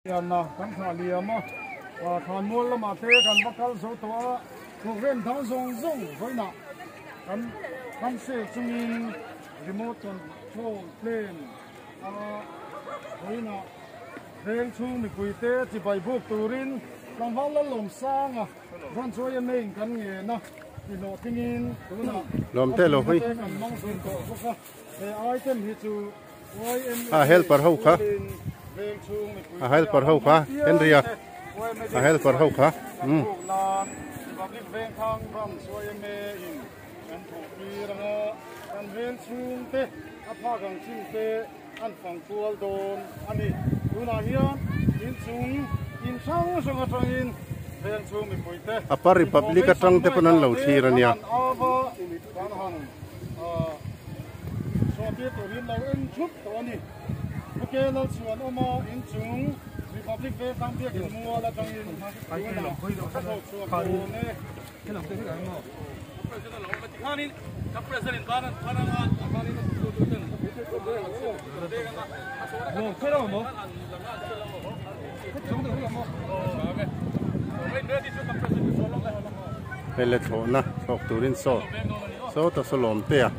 Pianna kan thlah liam a, thlanmual lamah te kan va kal zo tawh a, programme dang zawng zawng vawiinah kan cancel chungin remote control plane a vawiinah veng chhung mipuite chibai buk turin tlangval Lalawmsanga branch yma in kan ngen a, tihlawhtlingin tunah Lawmte lo hawi. kan hmang zui tawh bawk a, he item hi chu A helper ho kha a helper ho kha Henry a a helper ho kha um Upper Republic atang te pawn an lo thlir a nia. Chhuahtir turin lo en thup tawh a ni. Pu Lalchhuanawma inchung Republic Vengthlang Biakin mual atangin tunah ka thawk chhuak dawn e. Hei le thlawhna thlawk turin saw sawta saw lawm te a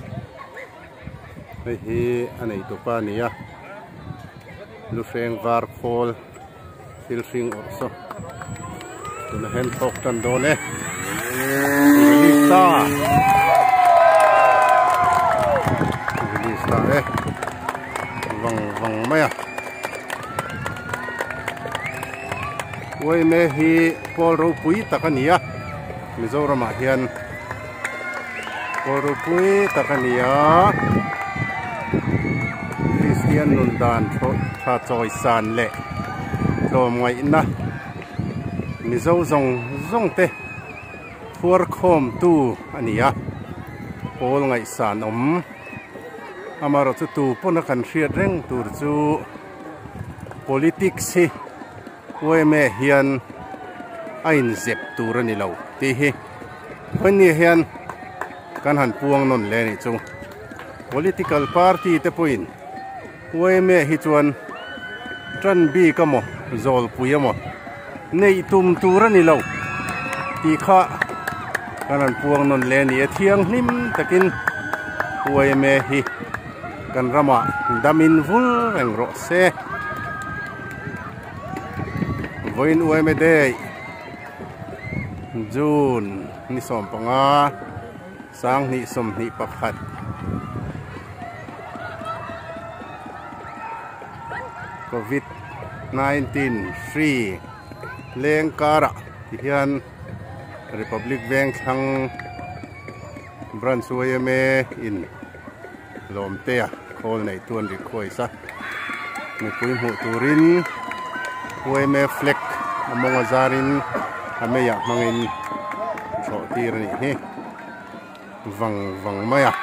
hei hi a nei tupa a ni a luhreng var khawl thil hring awrh saw tunah hian thlawk tan dawn e release ta release ta e vang vang mai a uaime hi pawl ropui tak a ni a. Mizoramah hian kawl ropui tak a ni a, Kristian nun dan tha chawi san leh tlawmngaihna Mizo zawng zawng te phuar khawm tu a ni a, pawl ngaihsan awm amaherawh chu tu pawn a kan hriat reng tur chu politics hi. Uaime hian a inzep tur a ni lo tih hi vawinia hian kan han puang nawn leh a nih chu. Political party te pawhin uaime hi chuan tan bik emaw zawlpui emaw neih tum tur a ni lo tih kha kan han puang nawn leh a ni a thianghlim takin uaime hi kan ramah damin vul reng rawh se. Vawiin uaime day June ni 15 2021 Covid 19 hri leng karah ti hian Republic Vengthlang Branch yma in Lawmtea khawl nei tu an request a, mipui hmuh turin yma flag a mawng a zarin a meiah hmangin thlawh tir a nih hi vang vang mai a.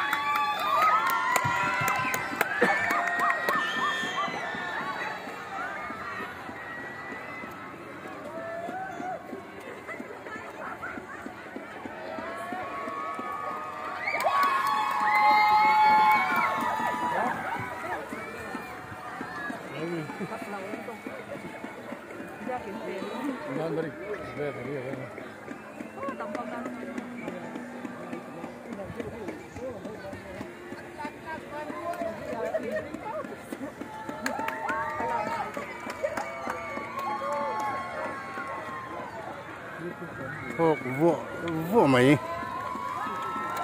Thawk vuah vuah mai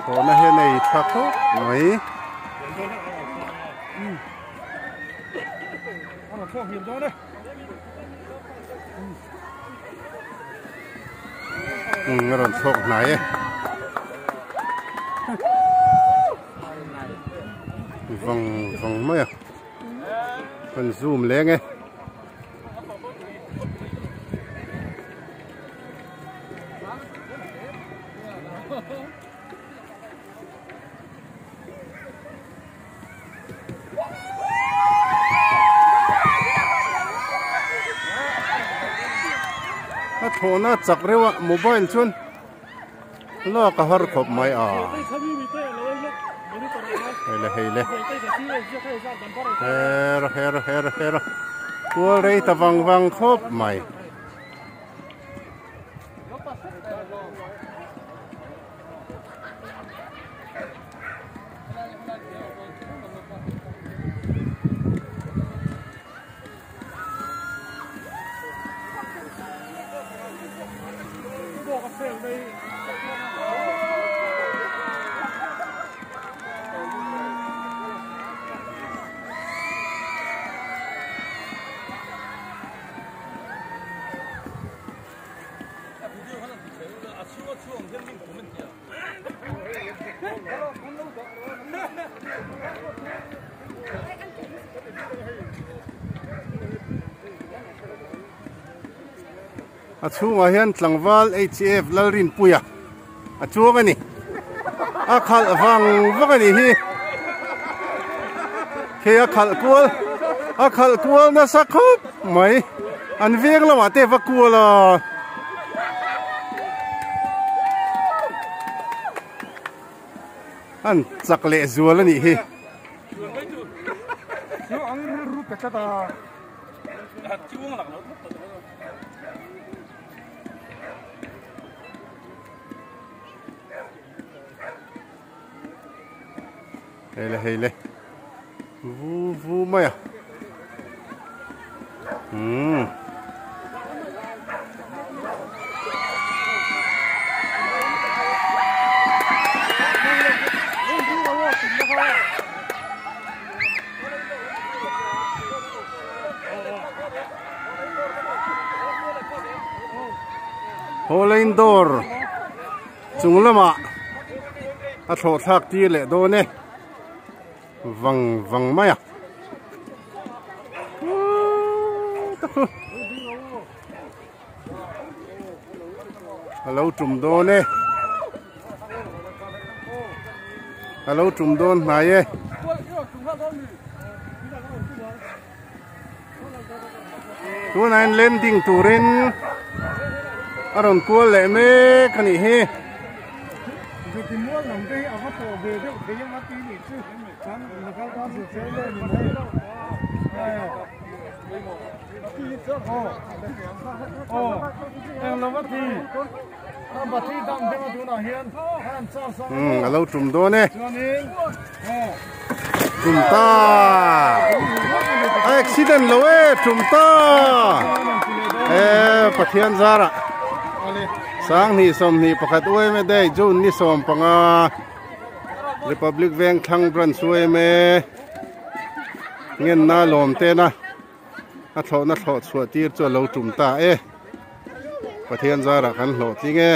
thawhna hian a ei tha khawp mai. A rawn thlawk hnai e. Vang vang mai a. Kan zoom leng e. A thlawhna chak reuh a mobile chuan lak a har khawp mai a hei le hei le her her her her. Kual rei ta vang vang khawp mai. A chhungah hian tlangval HF Lalrinpuia a chuang a ni. A khalh vang vang a nih hi. Khi a khalh kual a khalh kual nasa khawp mai. An veng lamah te va kual a. An chak leh zual a nih hi. Hei le hei le vu vu mai a umm. Hawlane dawr chung lamah a thlawh thlak tir leh dawn e vang vang mai a a lo tum dawn e a lo tum dawn hnai e. Tunah hian landing turin a rawn kual leh mek a nih hi. A lo tum dawn e. Tum ta. A accident lo e tum ta. E Pathian zara. Sanghnih 21 UMA Day June ni 15 Republic Veng Thlang Branch UMA ngenna lawm tena a thlawhna thlawh chhuah tir chu a lo tum ta e. Pathian zarah kan hlawhtling e.